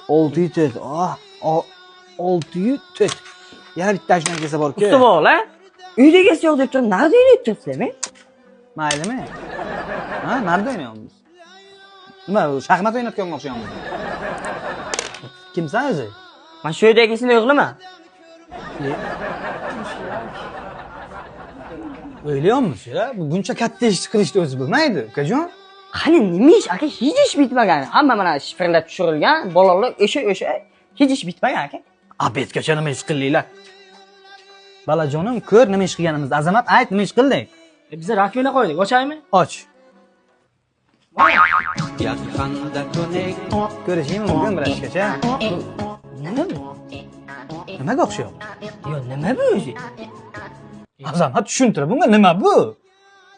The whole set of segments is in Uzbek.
604. Ah, 604. Yana bitta ashuna kelsa bor-ku. Usta bola, uyda egasi yo'q deb turib, narida o'ynab turibsizmi? Maylimi? Ha, narida o'ynayapmiz. Nima, shaxmat o'ynayotganga o'xshayapmiz. Kimsan o'zi? Man shu uyda egasini o'g'liman. O'ylayapmiz ya, buncha katta ish qilishni o'zi bilmaydi, ukajon. Qani nima ish aka, hech ish bitmagan. Hamma mana shifrlar tushirilgan, bolalar o'sha hech ish bitmagan aka. Obedgacha nima ish qildinglar? Balajonim, ko'r nima ish qilganimizni. Azamat, ayt, nima ish qildik? Biza rakvina qo'ydik, ochaymi? Och. Ko'rishing mumkin birashgacha. Nima bu? Nimaga o'xshayapti? Yo, nima bu o'zi? Azamat, tushuntir bunga nima bu?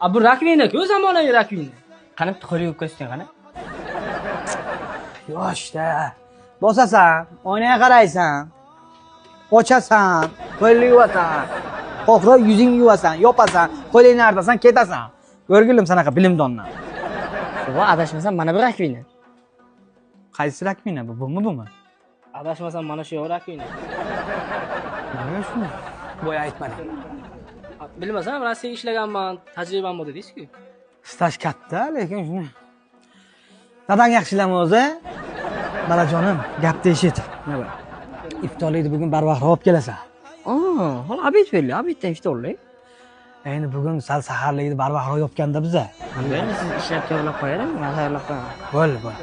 A bu rakvina-ku, zamonaviy rakvina. Qani bitta qo'lga yuvib ko'rsating qani. Yoshda bosasan, oynaga qaraysan, ochasan, qo'lni yuvasan, oxiri yuzingni yuvasan, yopasan, qo'lingni artasan, ketasan. Ko'rgilim sanaqa bilimdondan. Va adashmasam mana bu rakvina. Qaysi rakvina bu? Bumi bumi? Adashmasam mana shu rakvina. Nima shuni? Boya aytmadim. Bilmasam Rossiyaga ishlaganman, tajribam bor dedingiz-ku. Staj katta, lekin shuni. Dadang yaxshilami o'zi? Balajonim, gapni eshit. Nima? Iftorlikni bugun barvaqtroq olib kelasan. Hali obed berdi, obeddan iftorlik. Endi bugun sal saharlikni barvaqtroq yopganda biza. Endi siz ishlab tayyorlab qo'yadimi? Men tayyorlab qo'yaman. Bo'ldi, bo'ldi.